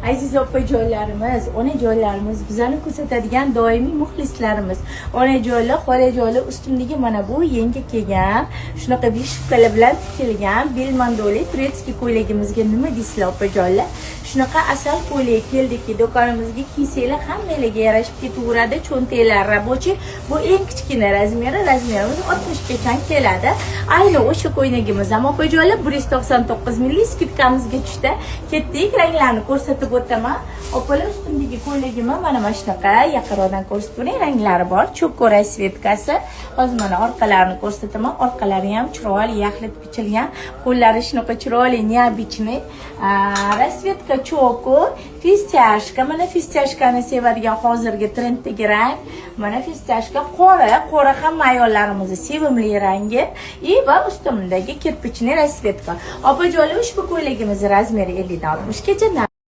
Aziz opajonlarimiz, onajonlarimiz, bizani kuzatadigan doimiy muxlislarimiz, onajonlar, xolajonlar, ustimdagi mana bu yangi kelgan, shunaqa вышивка lar bilan tikilgan belmandoli турецкий ko'ylagimizga nima deysizlar, opajonlar? Shunaqa asal ko'ylak keldiki do'konimizga, kiysanglar hammanglarga yarashib ketaveradi. Cho'ntaklar рабочий. Bu eng kichkina razmeri, razmerimiz 60 gacha keladi. Ayni o'sha ko'ylagimiz ham, opajonlar, 199 minglik скидка mizga tushdi. Ketdik, ranglarni ko'rsatib o'taman. Opalar, ustimdagi ko'ylagim mana shunaqa, yaqinroqdan ko'rsatib turing, ranglari bor. Cho'ko расцветка si. Hozir mana orqalarini ko'rsataman. Orqalari ham chiroyli yaxlit bichilgan. Qo'llari shunaqa chiroyli, необычный. Расцветка cho'ko, фисташка. Mana фисташка ni sevadigan, hozirgi trenddagi rang. Mana фисташка, qora, qora hamma ayollarimizni sevimli rangi. И va ustimdagi кирпичный расцветка. Opajonlar, ushbu ko'ylagimiz razmeri 50 dan 60 gacha.